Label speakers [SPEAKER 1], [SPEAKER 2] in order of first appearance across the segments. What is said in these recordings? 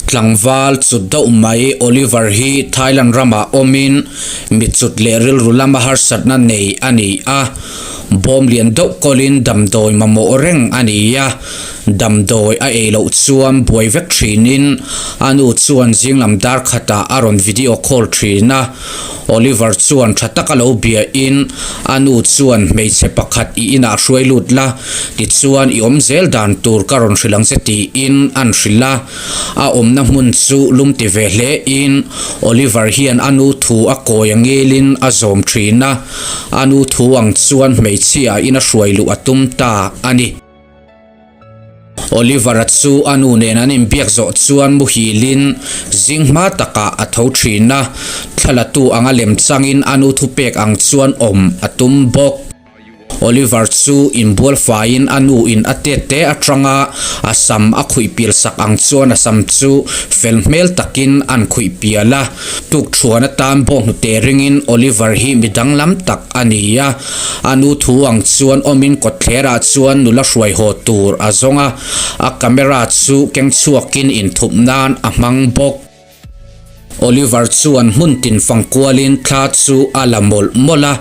[SPEAKER 1] Tlangval chut deuh mai Oliver hi Thailand ramah awmin mi chut leh rilru lama harsatna nei a ni a, bawm lian deuh kawlin damdawi mamawh reng a ni a, damdawi a ei loh chuan buai vek thinin a nu chuan zinglam dar khatah a rawn video call thin a, Oliver chuan tha taka lo biain a nu chuan hmeichhe pakhat i inah hruai lut la, tichuan i awm zel dan tur ka rawn hrilh ang che tiin an hrilh a. A awmna hmun chu lum ti ve hlein Oliver hian a nu thu a kawi a ngelin a zawm thin a, a nu thu ang chuan hmeichhia ina hruai luh a tum ta a ni. Oliver-a chu a nu nen an inbiak zawh chuan muhilin zing hma takah a tho thin a, thlalatu anga lem changin a nu thupek ang chuan awm a tum bawk. Oliver chu inbual faiin a nu in a tet te atanga a sam a khuih pial sak ang chuan a sam chu fel hmel takin an khuih pial a. Tukthuan atan bawnghnute ringin Oliver hi mi danglam tak a ni a. A nu thu ang chuan awmin kawtthlerah chuan nula hruai haw tur a zawng a, a camera chu keng chhuakin inthup nan a hmang bawk. Oliver chuan hmun tin fang kualin thla chu a la mawlh mawlh a,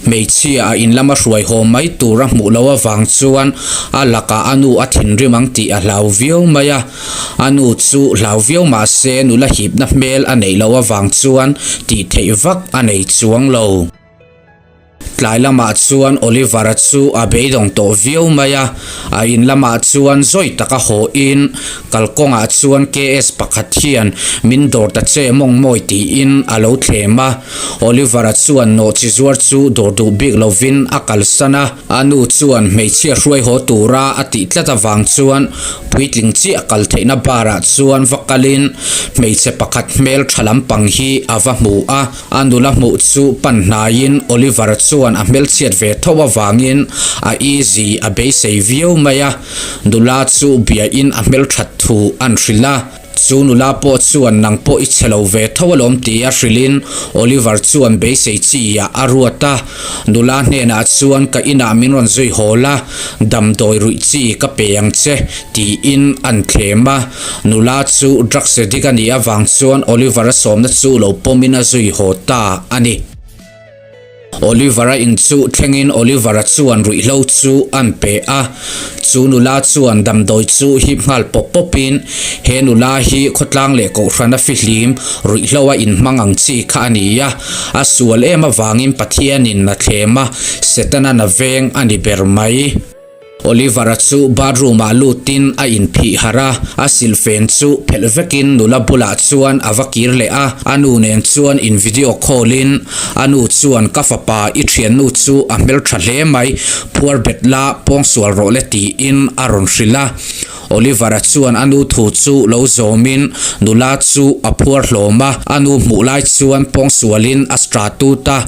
[SPEAKER 1] hmeichhia a in lama hruai haw mai tur a hmuh loh avang chuan a lakah a nu a thinrim ang tih a hlau viau mai a. A nu chu hlau viau mah se nula hipna hmel a neih loh avang chuan tih theih vak a nei chuang lo. Tlai lamah chuan Oliver-a chu a beidawng tawh viau mai a, a in lamah chuan zawi taka haw in kalkawngah chuan KS pakhat hian min dawr ta che mawng mawi tiin a lo thlem a. Oliver-a chuan nawhchi zuar chu dawr duh bik lovin a kalsan a, a nu chuan hmeichhia hruai haw tura a tih tlat avang chuan puitling chiah kal theihna bar-ah chuan va kalin hmeichhe pakhat hmel tha lampang hi a va hmu a. A nula hmuh chu pan hnaiin Oliver chuan a hmelchhiat ve tho avangin a easy a beisei viau mai a, nula chu biain a hmelthat thu an hrilh a. Chu nula pawh chuan nang pawh i chhe lo ve tho alawm tia hrilhin Oliver chuan beisei chi ah a ruat a. Nula hnenah chuan ka inah min rawn zui haw la, damdawi ruih chi ka pe ang che tiin an thlem a. Nula chu drugs addict a nih avang chuan Oliver-a sawmna chu lo pawmin a zui haw ta a ni. Oliver-a in chu thlengin Oliver-a chuan ruihhlo chu an pe a. Chu nula chuan damdawi chu hip nghal pawp pawpin he nula hi khawtlang leh kohhrana fihlim ruihhlo a inhmang ang chi kha a ni a. A sual em avangin Pathianin a thlem a, Setana na veng a ni ber mai. Oliver-a chu bathroom-ah lutin a inphih harh a, a silfen chu phelh vekin nula bulah chuan a va kir leh a, a nu nen chuan in video call-in a nu chuan ka fapa i thiannu chu a hmeltha hle mai, phuar bet la pawngsual rawh le tiin a rawn hrilh a. Oliver-a chuan a nu thu chu lo zawmin nula chu a phuar hlawm a, a nu hmuh lai chuan pawngsualin a stra tut a,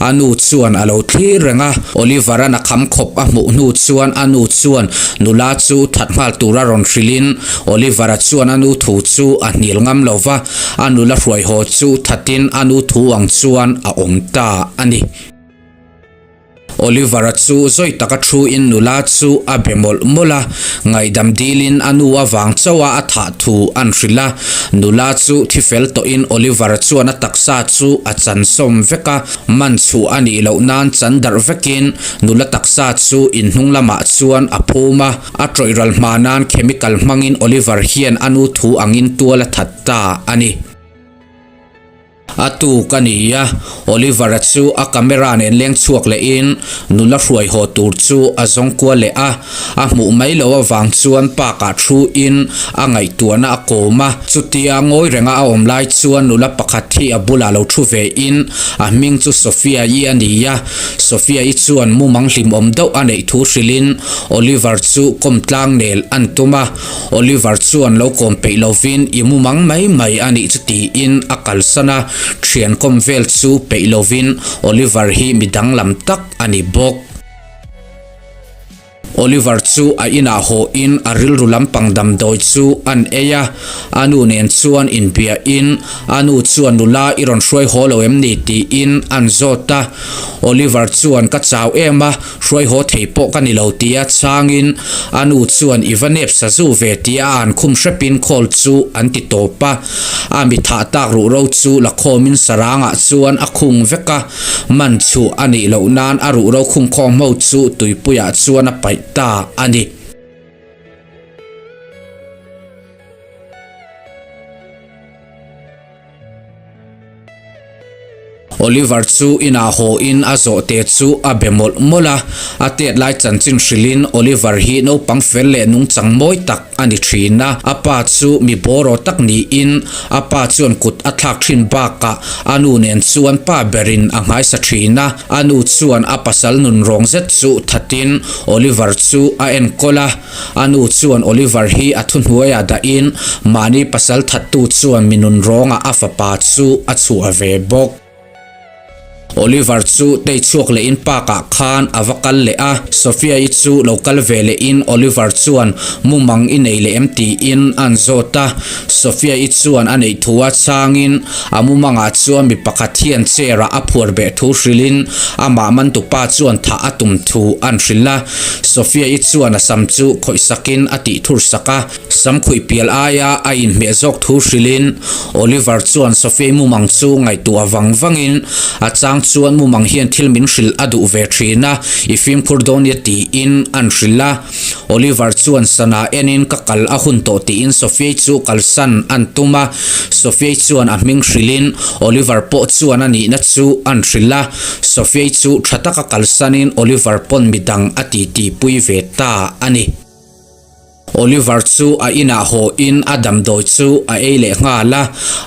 [SPEAKER 1] a nu chuan a lo thlir reng a. Oliver-a'n a kham khawp a hmuh hnu chuan a nu chuan nula chu that nghal tura rawn hrilhin Oliver-a chuan a nu thu chu a hnial ngam lo va, a nula hruai haw chu thatin a nu thu ang chuan a awm ta a ni. Oliver-a chu zawi taka thu-in nula chu a be mawlh mawlh a, ngaihdam dilin a nu avang chauha a thah thu an hrilh a. Nula chu thi fel tawhin Oliver-a chuan a taksa chu a chan sawm vek a, man chhuh a nih loh nan chan darh vekin nula taksa chu in hnung lamah chuan a phum a. A tawih ral hma nan chemical hmangin Oliver hian a nu thu angin tual a that ta a ni. A tuk a ni a, Oliver-a chu a camera nen leng chhuak lehin nula hruai haw tur chu a zawng kual leh a, a hmuh mai loh avang chuan park-ah thu-in a ngaihtuahna a kawm a. Chutia ngawi renga a awm lai chuan nula pakhat hi a bulah lo thu vein a hming chu Sophia-i a ni a, Sophia-i chuan mumang hlimawm deuh a neih thu hrilhin Oliver chu kawm tlang nel an tum a. Oliver chuan lo kawm peih lovin i mumang mai mai a nih chu tiin a kalsan a, thian kawm vel chu peih lovin Oliver hi mi danglam tak a ni bawk. Oliver chu a inah haw in a rilru lampang damdawi chu an ei a, a nu nen chuan inbia in a nu chuan nula i rawn hruai haw lo em ni tiin an zawt a. Oliver chuan ka chau em a, hruai haw thei pawh ka ni lo tia chhangin a nu chuan i va nep sazu ve tia a han khum hrepin call chu an ti tawp a. A mi thah tak ruhro chu la khawmin sarangah chuan a khung vek a. Man chhuh a nih loh nan a ruhro khungkhawm ho chu tuipuiah chuan a paih ta a ni. Oliver chu inah haw in a zawhte chu a be mawlh mawlh a, a tet lai chanchin hrilhin Oliver hi naupang fel leh nungchang mawi tak a ni thin a, a pa chu mi bawraw tak niin a pa chuan kut a thlak thin bakah a nu nen chuan pa berin a nghaisa thin a, a nu chuan a pasal nun rawng zet chu thatin Oliver chu a enkawl a, a nu chuan Oliver hi a thuhnuaiah dahin mahni pasal thattu chuan mi nun rawngah a fapa chu a chhuah ve bawk. Oliver chu tei chhuak leh in park ah khan a va kal leh a, Sophia-i chu lo kal ve leh in Oliver chuan mumang i nei leh em tiin a'n zawt a, Sophia-i chuan a neih thu a chhang in a mumang ah chuan mi pakhat hian chair ah a phuar beh thu hrilh in amah mantupa chuan thah a tum thu a'n hrilh a, Sophia-i chuan a sam chu khawih sak in a tih thur sak a. Sam khuih pial aia a inhmeh zawk thu hrilhin Oliver chuan Sophie mumang chu ngaihtuah vang vangin a chang chuan mumang hian thil min hrilh a duh ve thin a, i fimkhur dawn nia tiin an hrilh a. Oliver chuan sana enin ka kal a hun tawh tiin Sophie chu kalsan an tum a, Sophie chuan a hming hrilhin Oliver pawh chuan a nihna chu an hrilh a, Sophie chu tha taka kalsanin Oliver pawn midang a titi pui ve ta a ni. Oliver chu a inah haw in a damdawi chu a ei leh nghal a,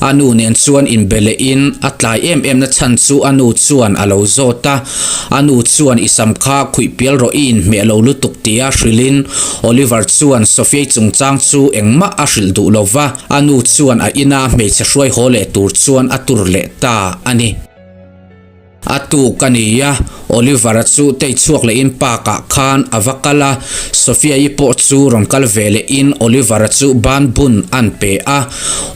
[SPEAKER 1] a nu nen chuan inbe leh in a tlai em em na chhan chu a nu chuan a lo zawt a, a nu chuan i sam kha khuih pial rawh i inhmeh lo lutuk tia hrilh in Oliver chuan Sophia-i chungchang chu engmah a hrilh duh lo va, a nu chuan a ina hmeichhe hruai haw leh tur chuan a tur leh ta a ni. A tuk a ni a, Oliver-a chu tei chhuak lehin park ah khan a va kal a, Sophia-i pawh chu rawn kal ve lehin Oliver-a chu ban bun an pe a.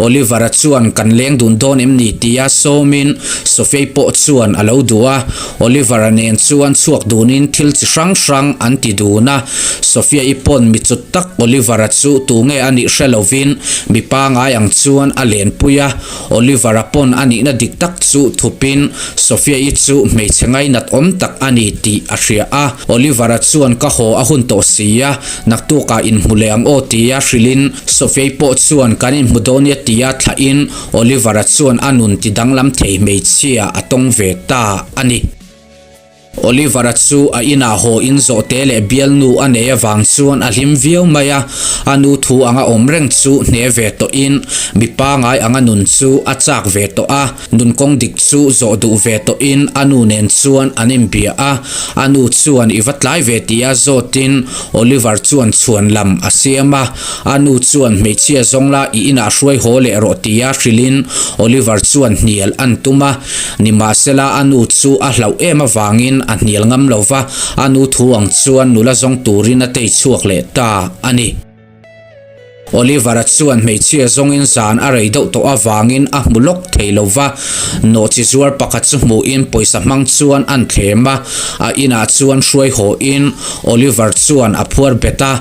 [SPEAKER 1] Oliver-a chuan kan leng dun dawn em ni tia sawmin Sophia-i pawh chuan a lo duh a, Oliver-a nen chuan chhuak dunin thil chi hrang hrang an ti dun a, Sophia-i pawn mi chut tak Oliver-a chu tunge a nih hre lovin mi pangai ang chuan a lenpui a. Oliver-a pawn a nihna dik tak chu thupin Sophia-i chu hmeichhe ngainat awm tak a ni tih a hria a. Oliver-a chuan ka haw a hun tawh si a, naktukah inhmu leh ang aw tia hrilhin Sophia-i pawh chuan kan inhmu dawn nia tia thlahin Oliver-a chuan a nun ti danglam thei hmeichhia a tawng ve ta a ni. Oliver-a chu a inah haw in zawhte leh bialnu a nei avang chuan a hlim viau mai a, a nu thu anga awm reng chu hne ve tawhin mi pangai anga nun chu a chak ve tawh a, nun kawng dik chu zawh duh ve tawhin a nu nen chuan an inbia a, a nu chuan i va tlai ve tia zawtin Oliver chuan chhuan lam a siam a, a nu chuan hmeichhia zawng la i inah hruai haw leh rawh tia hrilhin Oliver chuan hnial an tum a. Nimahsela a nu chu a hlauh em avangin a hnial ngam lo va, a nu thu ang chuan nula zawng turin a tei chhuak leh ta a ni. Oliver-a chuan hmeichhia zawngin zan a rei deuh tawh avangin a hmu lawk thei lo va, nawhchi zuar pakhat chu hmuhin pawisa hmang chuan an thlem a, a inah chuan hruai hawhin Oliver chuan a phuar bet a,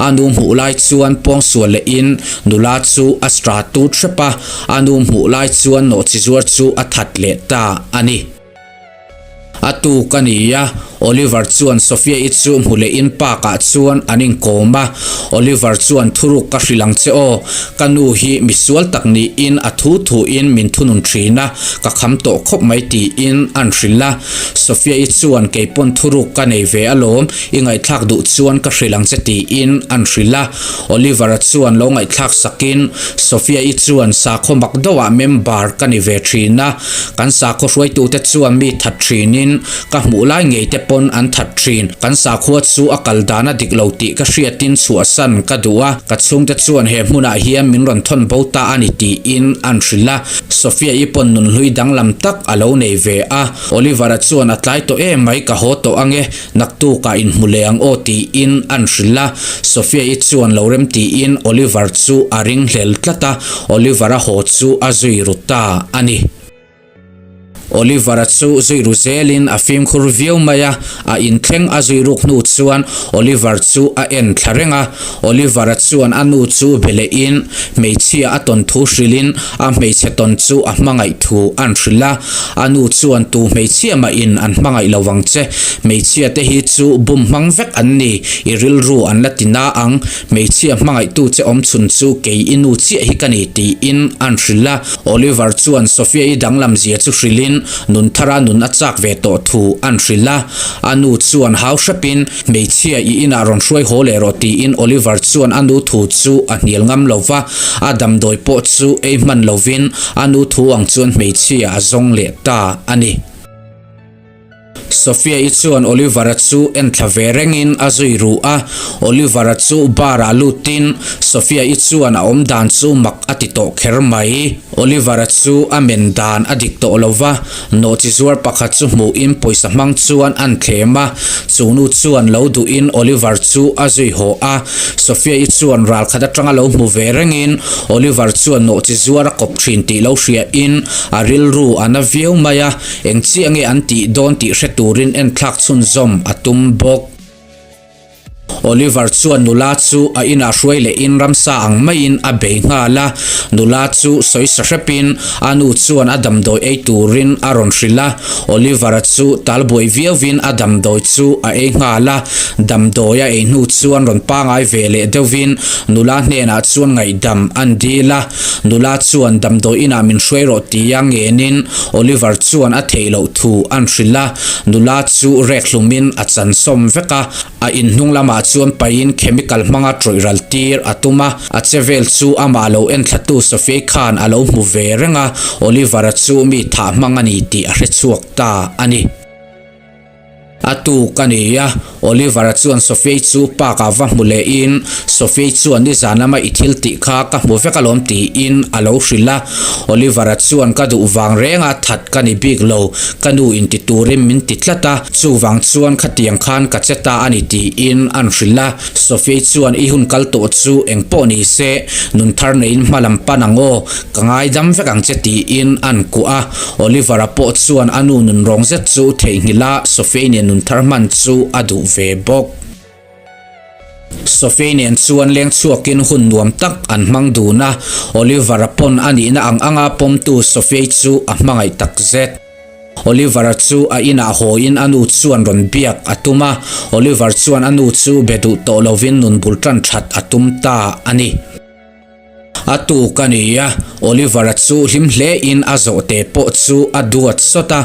[SPEAKER 1] a nu hmuh lai chuan pawngsual lehin nula chu a stra tut hrep a, A nu hmuh lai chuan nawhchi zuar chu a that leh ta a ni. A tuk a ni a, Oliver chuan Sophia-i chu hmu lehin park ah chuan an inkawm a. Oliver chuan thuruk ka hrilh ang che aw, ka nu hi misual tak niin a thu thuin min thunun thin a, ka kham tawh khawp mai tiin an hrilh a. Sophia-i chuan keipawn thuruk ka nei ve alawm, i ngaihthlak duh chuan ka hrilh ang che tiin an hrilh a. Oliver-a chuan lo ngaihthlak sakin, Sophia-i chuan sakhaw mak deuhah member ka ni ve thin a, kan sakhaw hruaitute chuan mi that thinin ka hmuh lai ngei te pawh. pawn an that thin. Kan sakhua chu a kal dan a dik lo tih ka hriatin chhuahsan ka duh a, ka chhungte chuan he hmunah hian min rawn thawn bo ta a ni tiin an hrilh a. Sophia-i pawn nunhlui danglam tak a lo nei ve a. Oliver-a chuan a tlai tawh em mai ka haw tawh ange, naktukah inhmu leh ang aw tiin an hrilh a. Sophia-i chuan lo rem tiin Oliver chu a ringhlel tlat a, Oliver-a haw chu a zui ru ta a ni. Oliver-a chu zui ru zelin a fimkhur viau mai a, a inthleng a zui ruk hnu chuan Oliver chu a en thla reng a. Oliver-a chuan a nu chu be lehin hmeichhia a tawn thu hrilhin a hmeichhe tawn chu a hmangaih thu an hrilh a. A nu chuan tu hmeichhia mahin an hmangaih lo vang che, hmeichhia te hi chu bum hmang vek an ni, i rilru an la ti na ang, hmeichhia hmangaihtu che awmchhun chu kei i nu chiah hi ka ni tiin an hrilh a. Oliver chuan Sophia-i danglam zia chu hrilhin nun thara nun a chak ve tawh thu an hrilh a. A nu chuan hau hrepin, Hmeichhia, i inah rawn hruai haw leh rawh tiin Oliver chuan a nu thu chu a hnial ngam lo va. A damdawi pawh chu ei hman lovin a nu thu ang chuan hmeichhia a zawng leh ta a ni. Sophia-i chuan Oliver-a chu en thla ve rengin a zui ru a, Oliver-a chu bar-ah lutin Sophia-i chuan a awm dan chu mak a ti tawh kher mai. Oliver-a chu a men dan a dik tawh lo va, nawhchi zuar pakhat chu hmuhin pawisa hmang chuan an thlem a, chu nu chuan lo duhin Oliver chu a zui haw a. Sophia-i chuan ral khat atanga lo hmu ve rengin Oliver chuan nawhchi zuar a kawp thin tih lo hriain a rilru a na viau mai a. Eng chiah nge an tih dawn tih hre turin enthlak chhunzawm a tum bawk. Oliver chuan nula chu a inah hruai lehin ramsa ang maiin a bei nghal a. Nula chu sawi sa hrepin a nu chuan a damdawi ei turin a rawn hrilh a. Oliver-a chu tal buai viauvin a damdawi chu a ei nghal a. Damdawi a ei hnu chuan rawn pangai ve leh deuhvin nula hnenah chuan ngaihdam an dil a. Nula chuan damdawi inah min hruai rawh tia ngenin Oliver chuan a theih loh thu an hrilh a, nula chu rek hlumin a chan sawm vek a, a in hnung lamah chuan pahin chemical hmanga tawih ral tir a tum a, a che vel chu amah lo enthlatu Sophie khan a lo hmu ve reng a, Oliver-a chu mi thah hmang a ni tih a hre chhuak ta a ni. A tuk a ni a, Oliver-a chuan Sophie chu park ah va hmu lehin Sophie chuan nizan lama i thil tih kha ka hmu vek alawm tiin a lo hrilh a. Oliver-a chuan ka duh vang renga that ka ni bik lo, ka nu in ti turin min ti tlat a, chuvang chuan khatiang khan ka che ta a ni tiin an hrilh a. Sophie chuan i hun kal tawh chu eng pawh ni se, nun thar neiin hma lam pan ang aw, ka ngaidam vek ang che tiin an kuah a. Oliver-a pawh chuan a nu nun rawng zet chu theihnghilh a, Sophie nen nun thar hman chu a duh ve bawk. Sophie nen chuan leng chhuakin hun nuam tak an hmang dun a, Oliver-a pawn a nihna ang anga pawmtu Sophie chu a hmangaih tak zet. Oliver-a chu a inah hawiin a nu chuan rawn biak a tum a, Oliver chuan a nu chu be duh tawh lovin nun bul tan that a tum ta a ni. A tuk a ni a, Oliver-a chu hlim hle in a zawhte pawh chu a duat sawt a,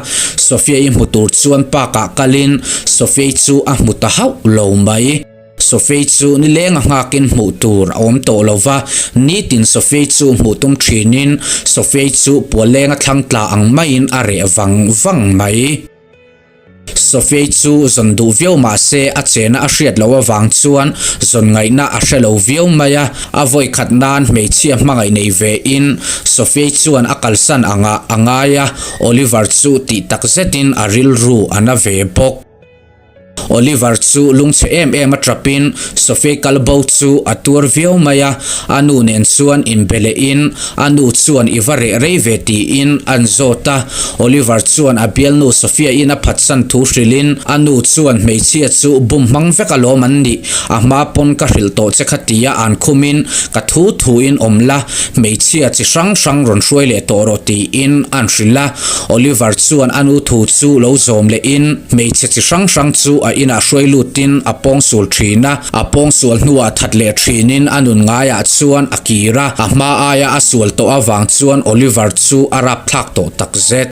[SPEAKER 1] Sophia-i hmu tur chuan park-ah kalin Sophia-i chu a hmu ta hauh lo mai. Sophia-i chu nileng a nghakin hmuh tur a awm tawh lo va, nitin Sophia-i chu hmuh tum thinin Sophia-i chu pualeng a thlang tla ang maiin a reh vang vang mai. Sophie chu zawn duh viau mah se a chena a hriat loh avang chuan zawn ngaihna a hre lo viau mai a, a vawi khat nan hmeichhia hmangaih nei ve in Sophie chuan a kalsan angah a ngai a, Oliver chu tih tak zetin a rilru a na ve bawk. Oliver chu lungchhe em em a tap in Sophie kal bo chu a tuar viau mai a, a nu nen chuan inbe leh in A nu chuan i va reh rei ve tiin an zawt a. Oliver chuan a bialnu Sophia-in a phatsan thu hrilhin a nu chuan hmeichhia chu bum hmang vek alawm an nih, a hma pawn ka hrilh tawh che kha tia an khumin ka thu thuin awm la, hmeichhia chi hrang hrang rawn hruai leh tawh rawh tiin an hrilh a. Oliver chuan a nu thu chu lo zawm lehin hmeichhe chi hrang hrang chu a inah hruai lutin a pawngsul thin a. A pawngsual hnuah that leh thinin a nun ngaiah chuan a kir a, a hma aia a sual tawh avang chuan Oliver chu a rapthlak tawh takzet.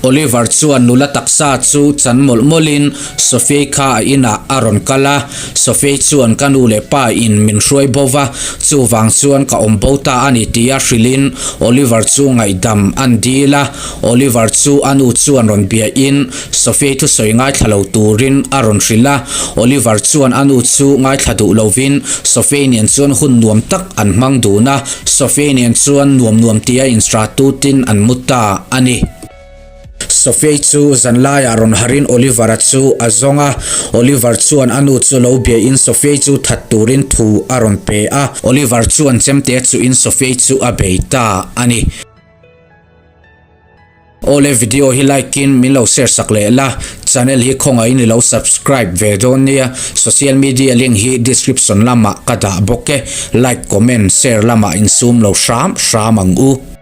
[SPEAKER 1] Oliver chuan nula taksa chu chan mawlh mawlhin Sophie kha a inah a rawn kal a, Sophie chuan ka nu leh pa in min hruai bo va, chuvang chuan ka awm bo ta a ni tia hrilhin Oliver chu ngaihdam an dil a, Oliver chu a nu chuan rawn biahin Sophie thusawi ngaithla lo turin a rawn hrilh a, Oliver chuan a nu chu ngaithla duh lovin Sophie nen chuan hun nuam tak an hmang dun a, Sophie nen chuan nuam nuam tia insra tutin an mu ta a ni. Sophie chu zanlaiah rawn harin Oliver-a chu a zawng a, Oliver chuan a nu chu lo biain Sophie chu that turin thu a rawn pe a, Oliver chuan chemte chuhin Sophie chu a bei ta a ni. Awle video hi like in min lo share sak leh la, channel hi khawngaihin i lo subscribe ve dawn nia, social media link hi description lamah ka dah bawk e, like comment share lamah insum lo hram hram ang u.